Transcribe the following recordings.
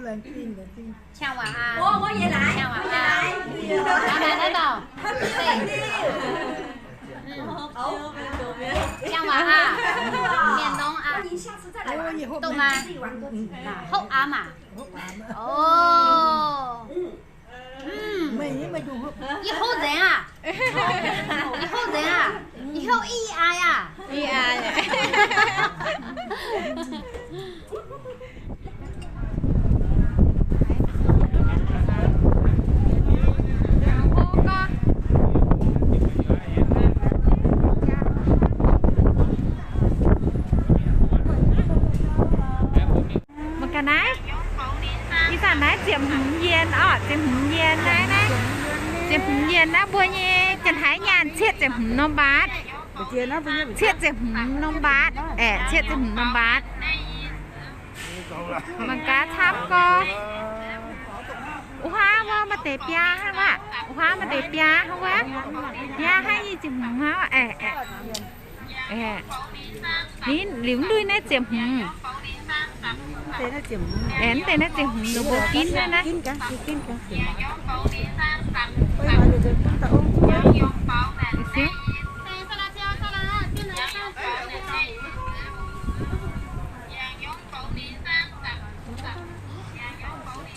Qang waac aa. Qang waac aa. Qang waac aa. Mienh nongx aa. Dongh maa. Hopv aa maah. O. Yie hopv nzengc aac. Yie hopv nzengc aac. Yie hopv i aa aac. Mangc gaax naaiv, ih zanc naaiv ziepc hmz yien orqc, ziepc hmz yien naaiv, naaiv ziepc hmz yien naaiv mbuo nyei janx-taiv nyaanh cietv ziepc hmz norm mbaatv. Cietv ziepc hmz norm mbaatv, aeqv, cietv ziepc hmz norm mbaatv. Mangc gaax camv gorx. Wuov huaav wuov maaih deix biaa hnangv aqv. Wuov huaav maaih deix biaa hnangv wuov. Biaa hnangv nyic ziepc hmz hnangv aqv. Ninh liuz ndui naaiv ziepc hmz. Aeqv, mv deix naaiv ziepc hmz ninh mbuo ginv naaiv naaiv.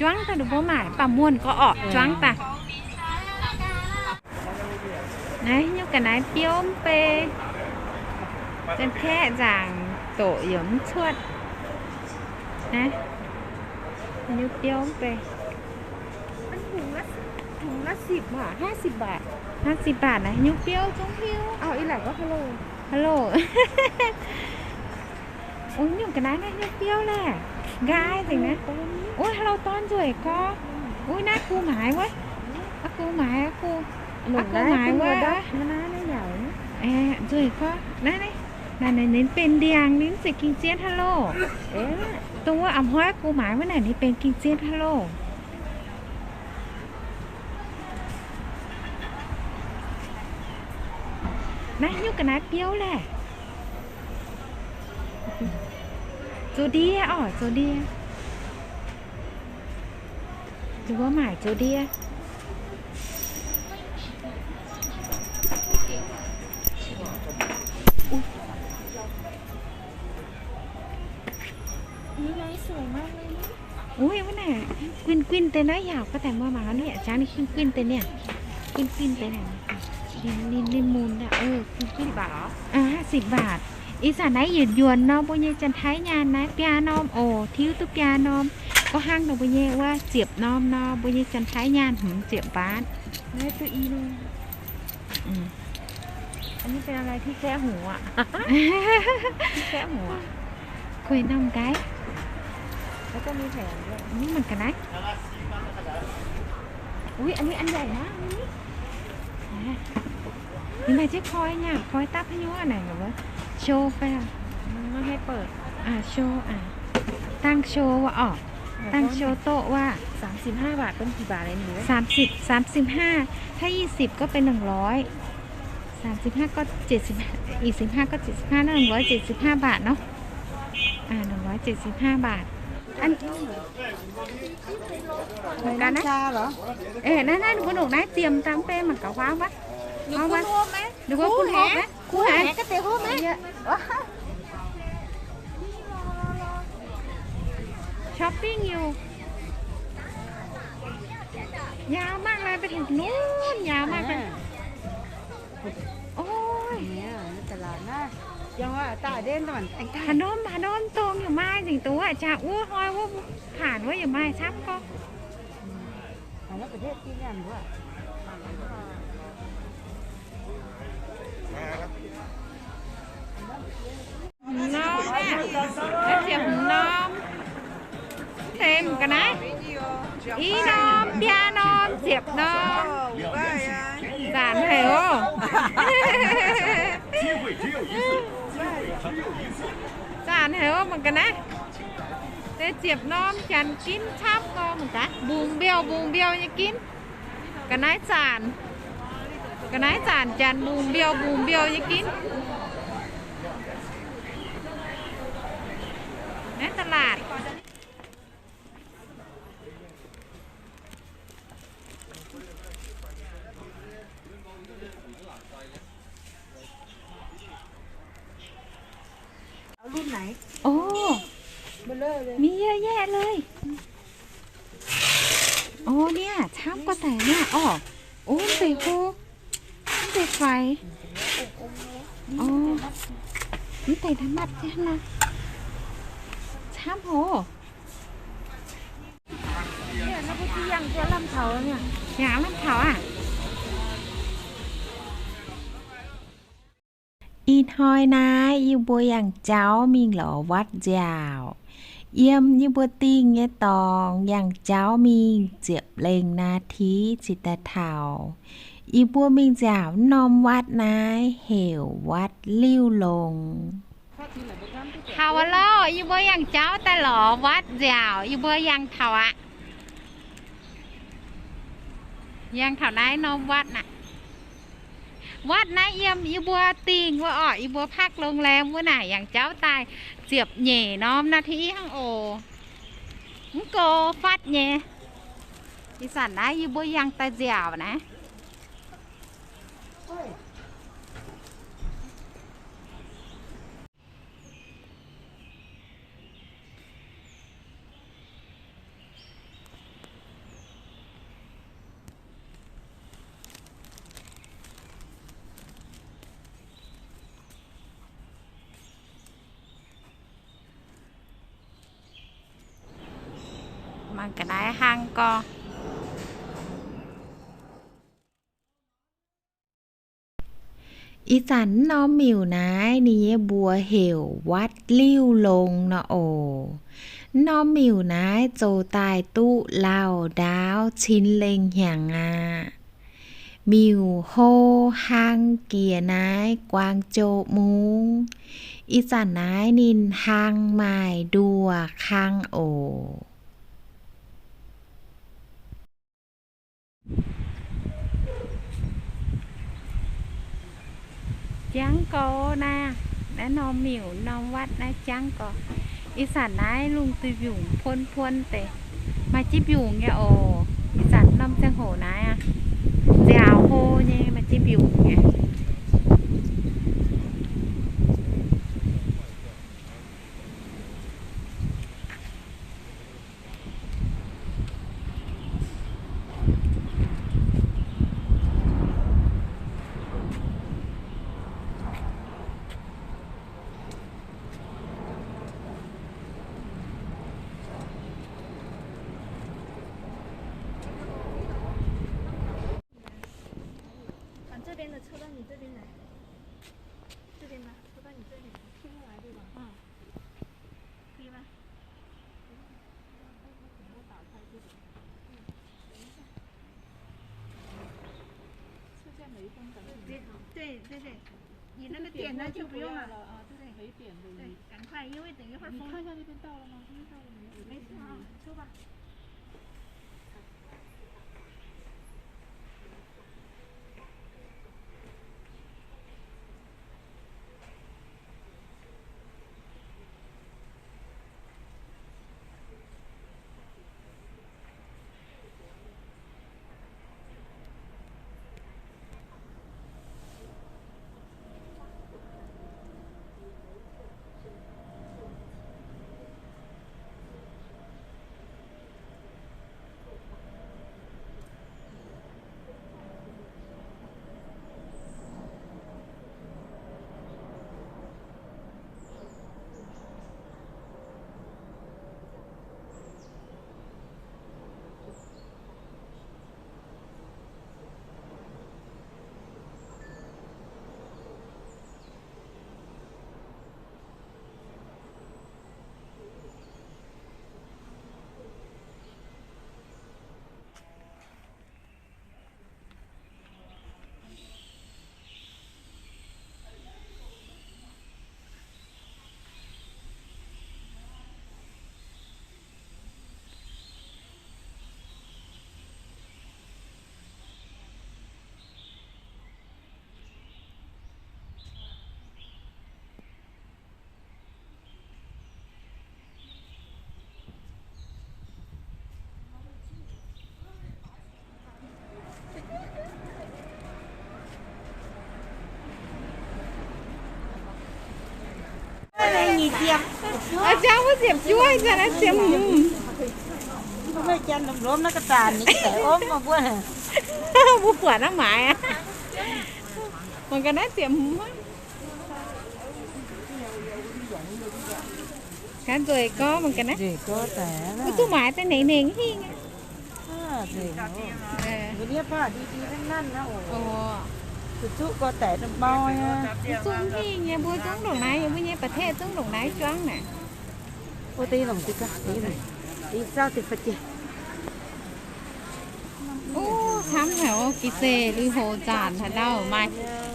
Juangv daaih ninh mbuo maaic baac muonh gorx orqc, juangv daaih. Naaiv nyungc ga'naaiv biouv mv bei, janx-kaeqv nzaangc doqc yaac mv cuotv. Naaiv nyungc biouv mv bei.ถุงละสิบ หรอ ห้าสิบบาท ห้าสิบบาท naaiv nyungc biouv zungv hiuv. Hello. Nyungc ga'naaiv naaiv nyungc biouv laeh. Nqaai nzengc naaiv. Uv, hello dorn nzueic gorx. Uv, naaiv gu maaiz wuov. Aa gu maaiz, aa gu maaiz wuov. Nzueic gorx. Naaiv, naaiv, naaiv ninh benx ndiangx, ninh mv zeiz ging-zien hello. Dongh wuov a'hnoi gu maaiz wuov naaic ninh benx ging-zien hello. Naaiv nyungc ga'naaiv biouv laeh. Zoux ndie orqc, zoux ndie. Ninh mbuo maaic zoux ndie. Uix, wuov naaic, guinh guinh deix naaiv yaac ga'daic muoz mangc ninh jangx ninh guinh guinh deix niaa. Guinh guinh deix, ninh, ninh mun aqv, guinh guinh. Aa, ห้าสิบบาท. Ih zanc naaiv yietc yuonx nor, mbuo nyei janx-taiv nyaanh naaiv biaa norm oc, tiuv duqv biaa norm. Gorngv hnangv dongh mbuo nyei wuov ziepc norm nor, mbuo nyei janx-taiv nyaanh hmz ziepc mbaatv. อันนี้เป็นอะไรที่แคะหูอ่ะ ที่แคะหูอ่ะ Kuih norm nqaai. แล้วก็มีแผงด้วย Mv mangc ga'naaiv. อุ๊ย อันนี้อันใหญ่มากเลยนี่ Ninh maaih jienv koi nyei, koi dapv haaix nyungc naaic, show fai aqv. ไม่ให้เปิด Show aqv. Dangh show orqc. Dangh show doqv wuov. สามสิบห้า บาท เป็นกี่บาทเลยนี่ สามสิบ สามสิบห้า ถ้า ยี่สิบ ก็เป็น หนึ่งร้อย สามสิบห้า ก็ เจ็ดสิบห้า อีก สิบห้า ก็ เจ็ดสิบห้า นะ หนึ่งร้อยเจ็ดสิบห้า บาทเนาะ อ่า หนึ่งร้อยเจ็ดสิบห้า บาท อัน เหมือนกันนะ น้ำชาเหรอ เอ๊ะ นั่นๆ คุณหนุ่มนะ เจียมตามเป้มมันกับว้าวปะ หรือคุณโฮมไหม หรือว่าคุณโฮมไหม คุณแห คุณแหก็เตะโฮมไหม เยอะ ช้อปปิ้งอยู่ ยาวมากเลย ไปถึงนู้น ยาวมากเลย โอ้ย เนี่ย ตลาดนะ ยังว่าตาเด่นตะวันแต่ง หาน้อม หาน้อมตรงอยู่มา ถึงตัว จะอ้วก อ้อย อ้วก ผ่านว่าอยู่มา ซ้ำก็ อืม แต่ละประเทศที่เนี่ยมันว่า Hmz norm aqv. Naaiv ziepc hmz norm. Tengx ga'naaiv. I norm, biaa norm, ziepc norm. Zanc haic oc. Zanc haic oc, mangc ga'naaiv. Deix ziepc norm janx ginv camv gorx mangc gaax. Mbungx mbiouh, mbungx mbiouh nyei ginv. Ga'naaiv zanc. Ga'naaiv zanc janx mbungx mbiouh, mbungx mbiouh nyei ginv. Naaiv ตลาด. มีเยอะแยะเลย โอ้ เนี่ย camv gorx daic เนี่ย orqc. Ov, mv deix hlo, mv deix faix. Orqc, mv deix hnangv matv jienv nor. Camv hlo. Yangh lamh taux aqv. Ih hnoi naaiv yie mbuo yangh jauv mingh lorz วัด nziaauc. Yiem yie mbuo dingh nyei dorngx yangh jauv mingh ziepc lengh นาที cingx daaih taux. Yie mbuo mingh nziaauc norm วัด naaiv heuc วัด Liuh Longx. Taux aqv loh, yie mbuo yangh jauv daaih lorz วัด nziaauc, yie mbuo yangh taux aqv. Yangh taux naaiv norm วัด naaic. วัด naaiv yiem yie mbuo dingh wuov orqc, yie mbuo park โรงแรม wuov naaic yangh jauv daaih ziepc nyeic norm นาที hnangv oc. Mv gox fatv nyei. Ih zanc naaiv yie mbuo yangh daaih nziaauc naaiv. Mangc ga'naaiv hnangv gorx. Ih zanc norm miuc naaiv ninh nyei mbuox heuc วัด Liuh Longx nor oc. Norm miuc naaiv zoux daaih duqv lauh ndaauv cin lengh hnyangx aqv. Miuc hlo hlang jiex naaiv guang jou mungv. Ih zanc naaiv ninh hlang maaih nduoh kang oc. Jangv gorx naaiv, naaiv norm miuc norm วัด naaiv jangv gorx. Ih zanc naaiv lungh duih mbiungc puon puon deix. Maaih jienv mbiungc nyei oc. Ih zanc norm ziangh hoc naaiv aqv, nziaauc hlo nyei, maaih jienv mbiungc nyei. Nyic ziepc. Jauv wuov ziepc juov, ih zanc naaiv ziepc hmz. Mbuo buatc naaiv maaiz aqv. Mangc gaax naaiv ziepc hmz. Gaax nzueic gorx mangc gaax naaiv. Mbuo zuqc maaiz daaih nengc nengc hingh. Zuqc hingh nyei, mbuo zungv ndongc naaiv, mbuo nyei ประเทศ zungv ndongc naaiv juangv naaic. Camv haic, ga'sie lui-houx nzaanc haaix dauh maaih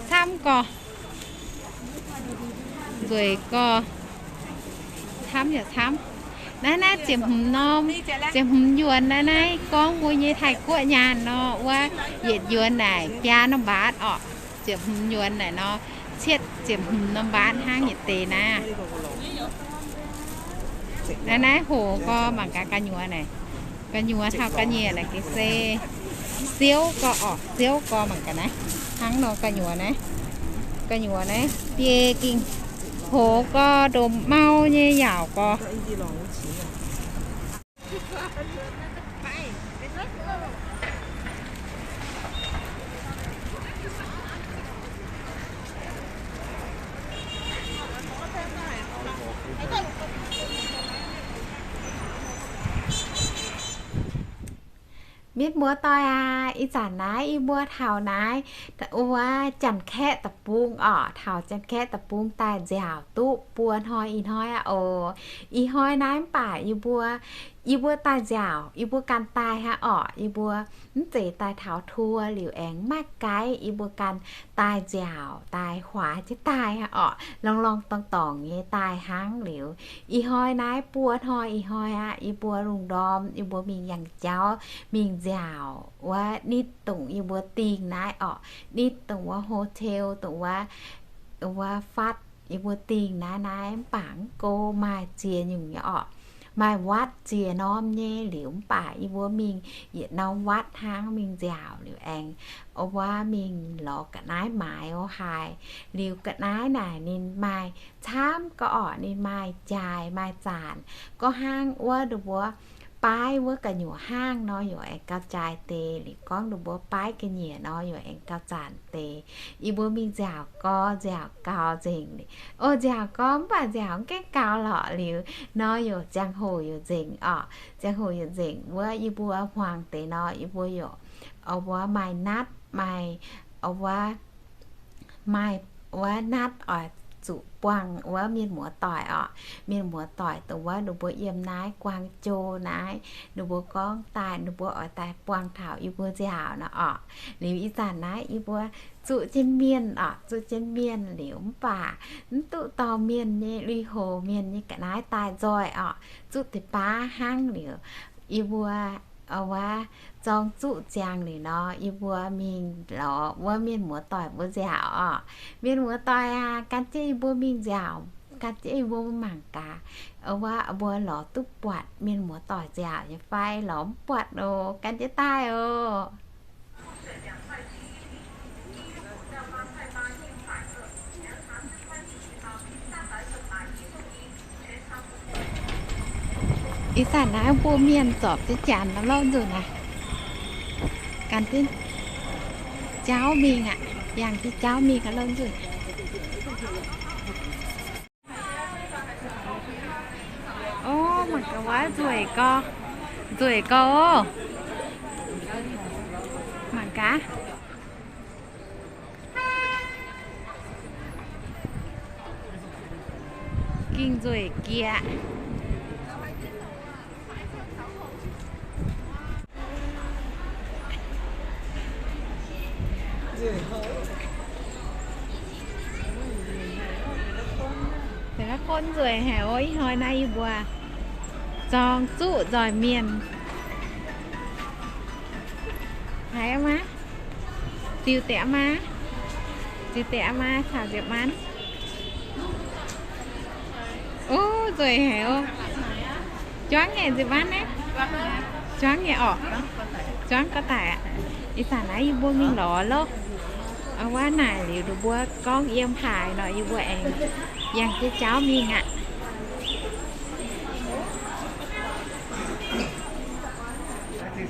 camv gorx, nzueic gorx, camv yaac camv. Naaiv naaiv ziepc hmz norm, ziepc hmz yuonx naaiv, naaiv gorngv mbuo nyei Taiv-Guoqv nyaanh nor, wuov yietc yuonx naaic biaa norm mbaatv orqc. Ziepc hmz yuonx naaic nor, cietv ziepc hmz norm mbaatv hnangv yietc deix naaiv. Naaiv naaiv hoc gorx mangc gaax gu'nyuoz naaic. Gu'nyuoz taux ga'nyiec naaic ga'sie, siouv gorx orqc, siouv gorx mangc gaax naaiv. Hnangv nor gu'nyuoz naaiv, gu'nyuoz naaiv biei gengh hoc gorx, ndomh mau nyei yaauc gorx. Mienh muoz-doic aac, ih zanc naaiv yie mbuo taux naaiv wuov Janx-Kaeqv deic-bung orqc. Taux Janx-Kaeqv deic-bung daaih nziaauc duqv buo hnoi ih hnoi aqv oc. Ih hnoi naaiv mv baac yie mbuo, yie mbuo daaih nziaauc, yie mbuo ganh daaih hnangv orqc. Yie mbuo mv zeiz daaih taux tour liuz aengx maiv gaengh, yie mbuo ganh daaih nziaauc, daaih huaax jienv daaih hnangv orqc. Lorngx lorngx dorngx dorngx nyei daaih hnangv liuz, ih hnoi naaiv buo hnoi ih hnoi aqv, yie mbuo lungh ndorm yie mbuo mingh yangh jauv, mingh nziaauc wuov nitv dongh yie mbuo dingh naaiv orqc, nitv dongh wuov hotel, dongh wuov, wuov fatv yie mbuo dingh naaiv naaiv mv baac mv go maaih ziex nyungc nyei orqc. Maaih วัด ziex norm nyei liuz mv baac yie mbuo mingh yietc norm วัด hnangv, mingh nziaauc liuz aengx wuov mingh lorz ga'naaiv maaiz o haaix. Liuz ga'naaiv naaic ninh maaih camv ga'orqc, ninh maaih jaaix maaih zanc. Gorngv hnangv wuov nduov mbuo baaiv wuov gu'nyuoz hnangv nor yaac aengx gauh jaaix deix. Liuz gorngv nduov mbuo baaiv ga'nyiec nor yaac aengx gauh zanc deix. Yie mbuo mingh nziaauc gorx, nziaauc gaux nzengc. O, nziaauc gorx mv baac nziaauc mv gaengh gaux lorqc liuz nor yaac ziangh hoc yaac nzengc orqc. Ziangh hoc yaac nzengc wuov yie mbuo hmuangx deix nor yie mbuo yaac wuov maaih natv, maaih wuov maaih wuov natv oix zuqc buangh wuov mienh muoz-doic orqc. Mienh muoz-doic dongh wuov ninh mbuo yiem naaiv Guangzhou naaiv, ninh mbuo gorngv daaih ninh mbuo oix daaih buangh taux yie mbuo nziaauc nor orqc. Liuz ih zanc naaiv yie mbuo zuqc jienv mienh orqc, zuqc jienv mienh liuz mv baac mv duqv dorh mienh nyei lui-houx, mienh nyei ga'naaiv daaih nzoih orqc. Zuqv deix baav hnangv liuz, yie mbuo wuov zorng zuqv ziangx liuz nor, yie mbuo mingh lorz wuov mienh muoz-doic mbuo nziaauc orqc. Mienh muoz-doic aac, gan jienv yie mbuo mingh nziaauc, gan jienv yie mbuo mangc gaax, wuov mbuo lorz duqv buatc mienh muoz-doic nziaauc nyei fai lorz mv buatc oc. Gan jienv daaih oc. Ih zanc naaiv mbuo mienh zorpc jienv janx nor lorqc nzunc aqv. Gan jienv jauv mingh aqv. Yangh jienv jauv mingh aqv lorqc nzunc. O, mangc gaax wuov nzueic gorx, nzueic gorx oc. Mangc gaax. Gengh nzueic jiex. Deix naaiv gunv nzueic haic oc. Ih hnoi naaiv yie mbuo zorng zuqv nzoih mienh. Haiz maa, ziux deix maa, ziux deix maa caux nzipc maan. O, nzueic haic oc. Juangv nyei nzipc maan naaiv. Juangv nyei orqc. Juangv gauh daic aqv. Ih zanc naaiv yie mbuo mingh lorz loh. Wuov naaic liuz ninh mbuo gorngv yiem haaix nor yie mbuo aengx yangh jienv jauv mingh aqv.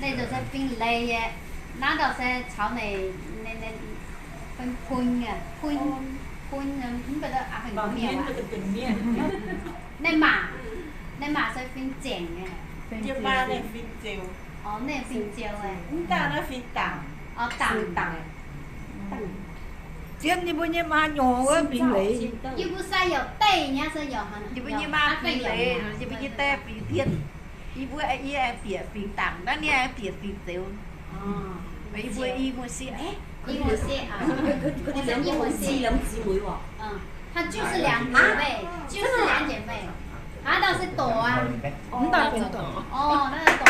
Naaiv ndau se fing leiz nyei. Naaiv ndau se caux naaic, naaic, naaic, fing pun, pun, pun, mv baac aqv, fing mienh. Naaiv maac, naaiv maac se fing zengc nyei. Orv, naaiv fing zeux. Mv dangh naaiv fing dangc. Orv, dangc, dangc. Zien yie mbuo nyei maa nyorx wuov fing leiz. Yie mbuo sai yaac deic nyei, sai yaac haaix, yie mbuo nyei maa fing leiz, yie mbuo nyei die fing dien. Yie mbuo, yie aengx bieqc fingx dangc, naaiv ninh aengx bieqc fingx zeux. Yie mbuo, yie mbuo sieqv, yie mbuo sieqv, 他就是两姐妹，就是两姐妹。 Aa, 那是朵啊。 Mv daaih benx dorc. Orv, 那是朵。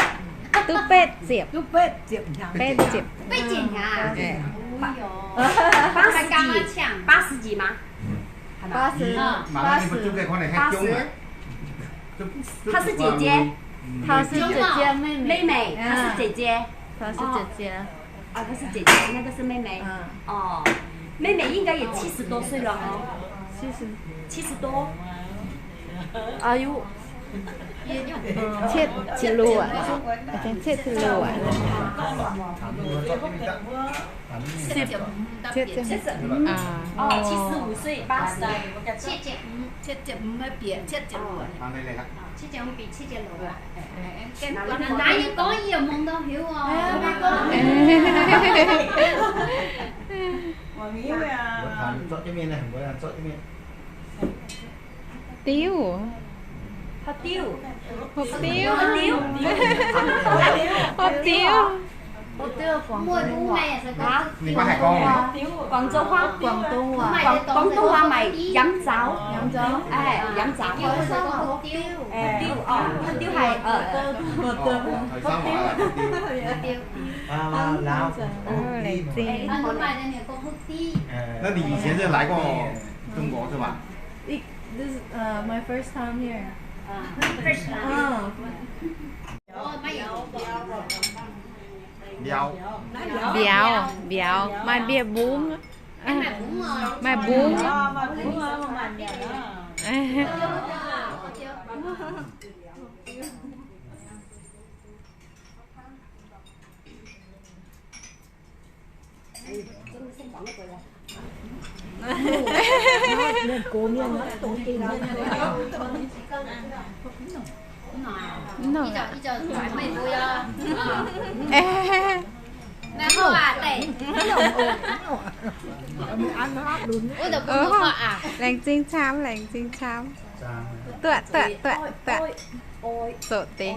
Duqv betv ziepc. Duqv betv ziepc hnyangx. Betv ziepc. Betv ziepc hnyangx aqv. Ui, 八十几吗？ 八十，八十。 她是姐姐，她是姐姐，妹妹，她是姐姐。 她是姐姐。 哦，她是姐姐，那个是妹妹。哦，妹妹应该也七十多岁了哦。七十。七十多。 อายุ เจ็ดสิบ เจ็ดสิบ เจ็ดสิบ เจ็ดสิบ เจ็ดสิบ อ๋อ 七十五岁，八十。 七十五，七十五 ไม่เปลี่ยน 七十五。 七十五比七十六啊。 Naaiv yie gorngv yie yaac mungh ndau hiuv oc. Diuv. Hopv diuv. Hopv diuv. Hopv diuv. Quảng Châu hoa, Quảng Đông hoa, Quảng Đông hoa maiv yamv zaux. Yamv zaux. Ai, yamv zaux. Hopv diuv. Hopv diuv, orv, hopv diuv haic, orv. Hopv diuv. Laengz zingh. Naaiv ninh 以前是来过中国是吧？ This is, uh, my first time here. Mbiauz. Mbiauz, maaih mbiauz mbungv. Maaih mbungv. Laengz zingh camv, laengz zingh camv. Tuoqv, tuoqv, tuoqv, tuoqv. Zoqc deix.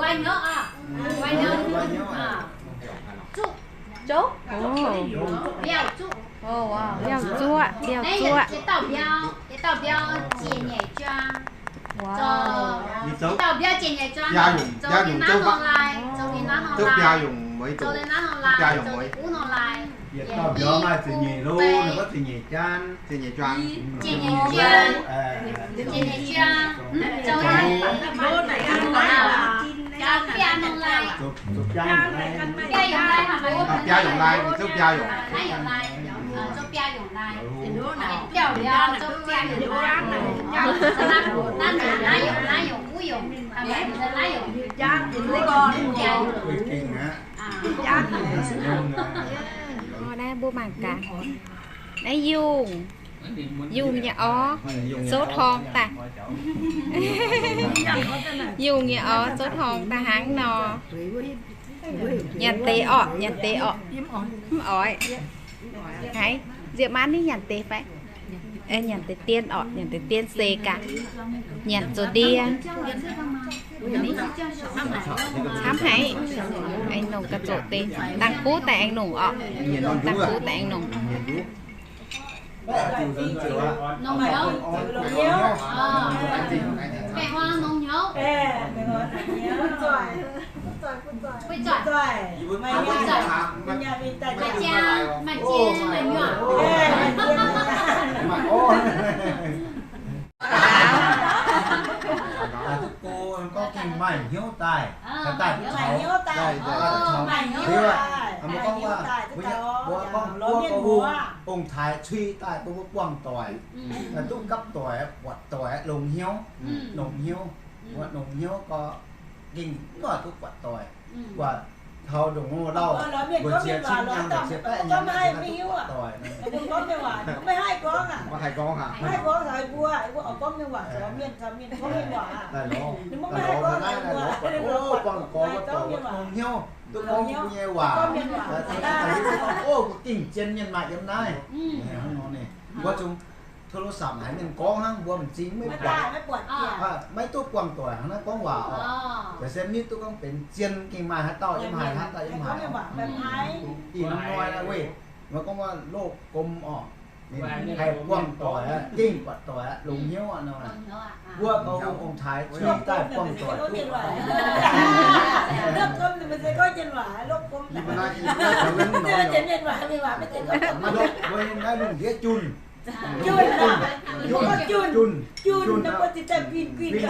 Nqoi hnyouv aqv. Nqoi hnyouv. Zuqv. Zuqv? Mbiauh zuqv. Mbiauh zuqv. Mbiauh zuqv. Naaiv yietc dauh mbiauh, yietc dauh mbiauh ziec nyeic juang. Yietc dauh mbiauh ziec nyeic juang, zoux ninh naaiv norm lai, zoux ninh naaiv norm lai, zoux ninh naaiv norm lai, zoux ninh wuov norm lai. Yietc dauh mbiauh maaih ziec nyeic lo, ninh mbuo ziec nyeic jaan. Ziec nyeic juang. Ziec nyeic juang. Zoux biaa norm lai. Biaa yongc lai, biaa yongc lai, zoux biaa yongc. Naaiv yongc lai, zoux biaa yongc lai. Biauv mbiauh zoux biaa yongc lai. Naaiv yongc, naaiv yongc, wuov yongc, naaiv yongc. Naaiv mbuo mangc gaax. Naaiv yungh, yungh nyei orv, souv torng daaih. Yungh nyei orv souv torng daaih hnangv nor. Nyanc deix orqc, nyanc deix orqc. Mv oix. Haiz, nziemh maanv ninh nyanc deix fai? Nyanc deix dien orqc, nyanc deix dien seix gaax. Nyanc zoux ndie. Camv haic. Aengx nongc ga'zoqc deix. Dangh buv daaih aengx nongc orqc. Dangh buv daaih aengx nongc. Duqv go gorngv gengh maaih hnyouv daaih, daaih duqv caux. Liuz, mbuo gorngv, mbuo gorngv, mbuo gorngv, ong-taaix cui daaih bun mbuo buangh doic, duqv gapv doic, buatc doic, longx hnyouv, longx hnyouv. Mbuo longx hnyouv gorngv gengh mv oix duqv buatc doic, buatc taux ndongc wuov lauh, mbuo ziex cin nyaanh, ziex baeqv nyaanh, buatc doic. Mv haih gorngv aqv. Daaih lorz, daaih lorz naaiv, daaih lorz buatc, o, buangh gorx, buatc longx hnyouv, duqv gorngv mbuo nyei waac. O, mbuo gengh zien mienh maaih yiem naaiv. Mbuo zungv โทรศัพท์ haiz mienh gorngv hnangv, mbuo m'zing maiv buatc, maiv duqv buangh doic hnangv naaiv gorngv waac oc. Da'sem nitv duqv gorngv benx zien gengh maaih haaix dauh yiem haaix, haaix dauh yiem haaix. Ih hnoi naaiv weih, mbuo gorngv wuov loz-gom oc. Ninh haih buangh doic aqv, gengh buatc doic aqv, longx hnyouv aqv nor. Mbuo gauh ong-taaix cui daaih buangh doic duqv. Mbuo naaiv lungh ndiev junh. Junh, junh, junh, junh, junh, junh, junh,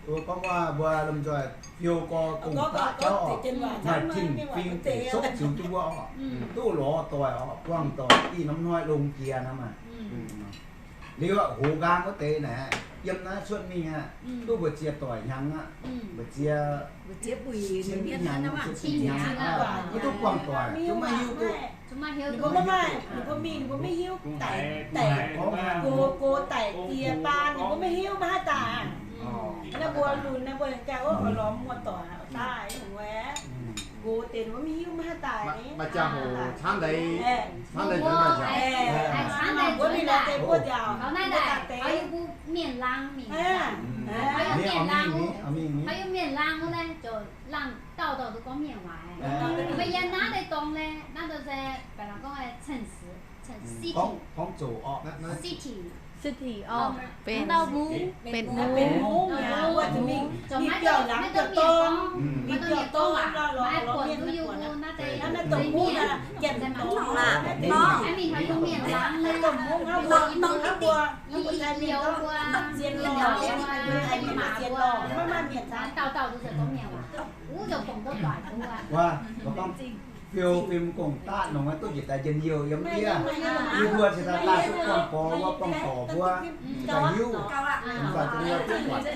Gorngv waac mbuo lomh nzoih fiou gorx gong-daqv jauv oc, maaih tin-fing deic sopv ziux jienv mbuo oc, duqv lorz doic oc, buangh doic, ih norm hnoi longx jiex naaiv maah. Liuz aqv, hoz nqaang wuov deix naaic, yiem naaiv cuotv mingh aqv, duqv mbu'ziex doic hnyangx aqv, mbu'ziex, mbu'ziex hnyangx, mbuo duqv buangh doic, zungv maiv hiuv duqv. Ninh mbuo maiv maaih, ninh mbuo mingh ninh mbuo maiv hiuv daic, daic, gox, gox daic diex baan ninh mbuo maiv hiuv, maiv haih daaih. Naaiv mbuo lunx naaiv mbuo ganh oix lorz muoz-doic daaih, gox deix ninh mbuo maiv hiuv, maiv haih daaih. Maaih ziangh hoc camv deix, camv deix, mbuo mingh daaih deix mbuo nziaauc, mbuo daaih deix. Mienh laangh mingh, mienh laangh, mienh laangh wuov naaiv ziouc laangh dauh dauh duqv gorngv mienh waac. Meih yiem naaiv deix dorngx naaiv, naaiv deix se baeqc laangh gorngv city, city, city, benx mungv, benx mungv, maiv dongh mienh gorngv, maiv dongh mienh gorngv waac, maiv buatc duqv yie mbuo naaiv deix mienh, maiv mingh haaix nyungc mienh laangh, mbuo, mbuo zien lorh, maiv maaih mienh dauh dauh duqv gorngv mienh waac. Fiou fim gong-daqv nongx duqv njiec daaih njien-youh yiem ndiev. Yie mbuo cingx daaih daaih duqv buangh gorx wuov, buangh dorc mbuo daaih hiuv, mv baac zungv duqv buatc.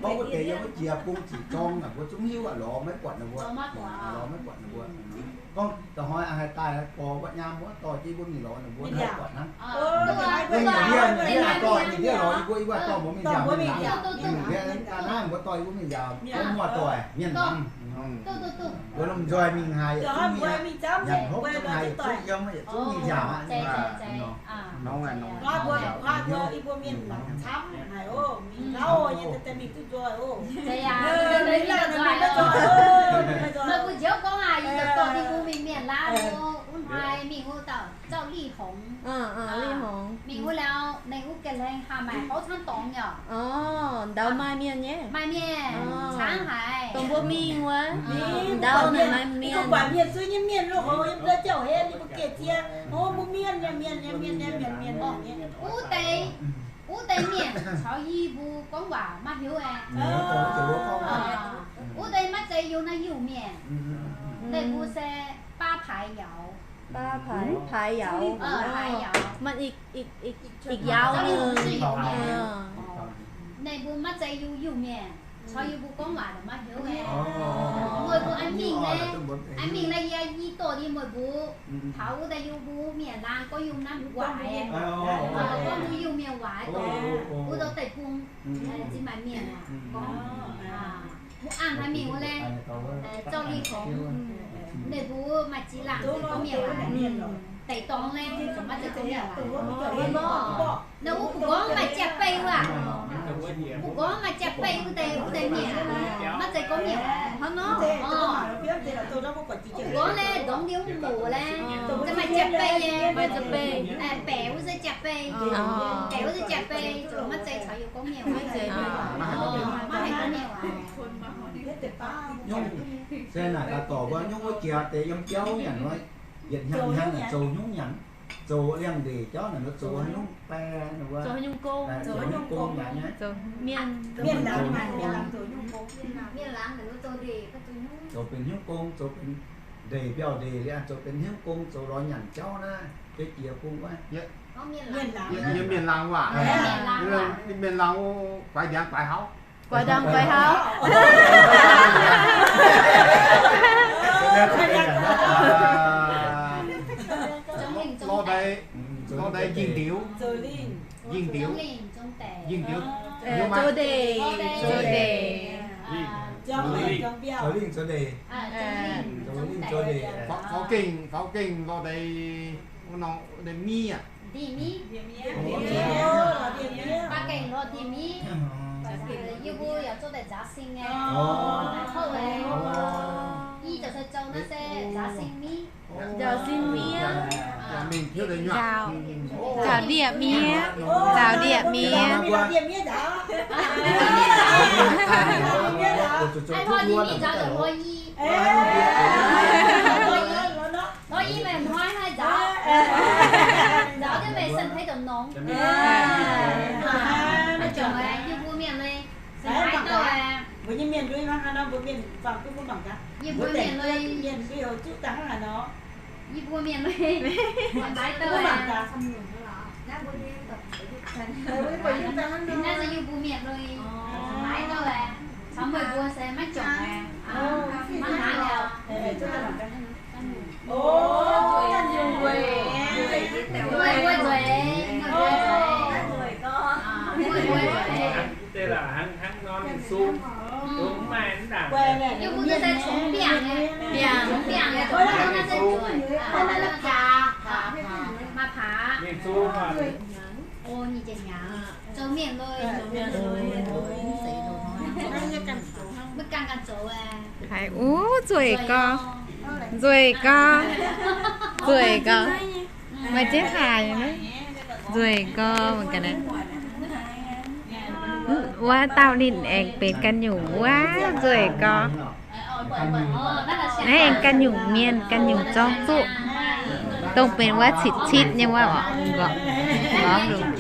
Gorngv wuov deix yiem wuov jiex bung ziqc zorng naaic mbuo zungv hiuv aqv, lorz maiv buatc ninh mbuo, lorz maiv buatc ninh mbuo. Gorngv da'hnoi haih daaih gorx mbuo nyaam wuov dorh jienv mbuo mingh lorz ninh mbuo haih buatc hnangv. Mbuo nyei ndiev, nyei ndiev dorh, nyei ndiev lorz yie mbuo, yie mbuo dorh mbuo mingh nziaauc, mingh nziaauc. Naaiv mbuo dorh yie mbuo mingh nziaauc, mbuo muoz-doic mienh laangh. Mbuo lomh nzoi mingh haaix yietc zungv mingh, nyanc hopv zungv haaix yietc zungv yiem, yietc zungv mingh nziaauc aqv. Meih mbuo nziouv gorngv aac, yie dorh ninh mbuo mingh mienh laangh, mbuo wuov hnoi mingh wuov dauh Zauv Lih Hongx. Mingh wuov liuz, ninh wuov ga'hlen haih maaih hov camv dorngx nyei. Ndau maaih mienh nyei. Maaih mienh, camv haic. Dongh mbuo mingh wuov, ndau naaic maaih mienh. Buatc mienh zuov nyei mienh lo hov yiem ndau jauv heh, ninh mbuo geh jiex, hov mbuo mienh nyei, mienh nyei, mienh nyei, mienh, mienh, mienh nyei. Wuov deix, wuov deix mienh caux yie mbuo gorngv waac maiv hiuv aeqv. Wuov deix maiv zeiz yiem naaiv Iu-Mienh. Ninh mbuo se baav paaix yauz. Baav paaix, paaix yauz. Maaih ih, ih, ih yauz nyei. Ninh mbuo maiv zeiz yiem Iu-Mienh, caux yie mbuo gorngv waac maiv hiuv aeqv. Meih mbuo aengx mingh naaiv, aengx mingh naaiv yie, yie dorh yie meih mbuo taux wuov deix yie mbuo mienh laangh gorngv yie mbuo naaiv waac aeqv, gorngv duqv Iu-Mienh waac aeqv, gorngv wuov deix deic-bung ziex maaih mienh gorngv, mbuo an haaix mingh wuov laeh, Zauv Lih Hongx, ninh mbuo maaih ziex laangh gorngv mienh waac. Deic-dorngx laeh, maiv zeiz gorngv mienh waac. Naaiv wuov mbuo gorngv maaih jaa-beih wuov, mbuo gorngv maaih jaa-beih wuov deix, wuov deix mienh maiv zeiz gorngv mienh waac hnangv nor. Mbuo gorngv laeh, ndongc ndie wuov mbuox laeh, maaih jaa-beih nyei, baeqc wuov se jaa-beih, baeqc wuov se jaa-beih, maiv zeiz caux yie gorngv mienh waac, maiv haih gorngv mienh waac. Nyungc, se naaic daaih dorc mbuo nyungc wuov jiex deix yiem biauv nyanc nor, yietc hnyangx hnyangx zoux nyungc nyanc, zoux liangx-ndeic jauv naaic nor zoux haaix nyungc bae, zoux haaix nyungc gong, zoux haaix nyungc gong nyanc nyei. Mienh laangz, mienh laangz zoux nyungc gong, zoux benx hnyungv gong, zoux benx ndeic mbiauh ndeic liuz, zoux benx hnyungv gong, zoux lorz nyanc jauv naaiv, beiv jiex bung wuov. Mienh laangz waac, mienh laangz guaix ndiangx guaix hauv. Guaix ndiangx guaix hauv. Lorz deix, lorz deix njing ndiux, njing ndiux, njing ndiux, zoux ndeic, zoux ndeic, zoux lingh zoux ndeic, faaux gengh, faaux gengh lorz deix wuov norm ndeic miv aqv. Ndie miv. Faaux gengh lorz ndie miv. Yie mbuo yaac zoux deix nzaaux sing nyei. Houv, i zoux se zoux naaiv se nzaaux sing miv. Nzaaux sing miv. Nzaaux, nzaaux ndie miv. Nzaaux ndie miv. Ai, lorz ndie miv nzaaux zoux lorz i. Mbuo nyei mienh lui hnangv haaix nor, mbuo mienh fangx duqv mbuo mangc gaax. Yie mbuo mienh lui, mienh lui hoc zuqc daaih hnangv haaix nor. Yie mbuo mienh lui, mbuo mangc gaax. Naaiv se yie mbuo mienh lui, maiv douh, caux meih mbuo se maiv juangc, maiv hnangv. Yie mbuo se congx biangh, biangh, biangh, maaih paax, maaih paax. Zoux mienh lui, maiv ganh ganh zoux. Haiz, uv, nzueic gau, nzueic gau, nzueic gau. Maaih jienv haic, nzueic gau mangc gaax. Wuov dauh ninh aengx benx ganh nyungc wuov, nzueic gau. Naaiv aengx ganh nyungc mienh, ganh nyungc zorngv zuqv, dongh benx wuov citv-citv nyei wuov oc. Gorngv, gorngv lungh.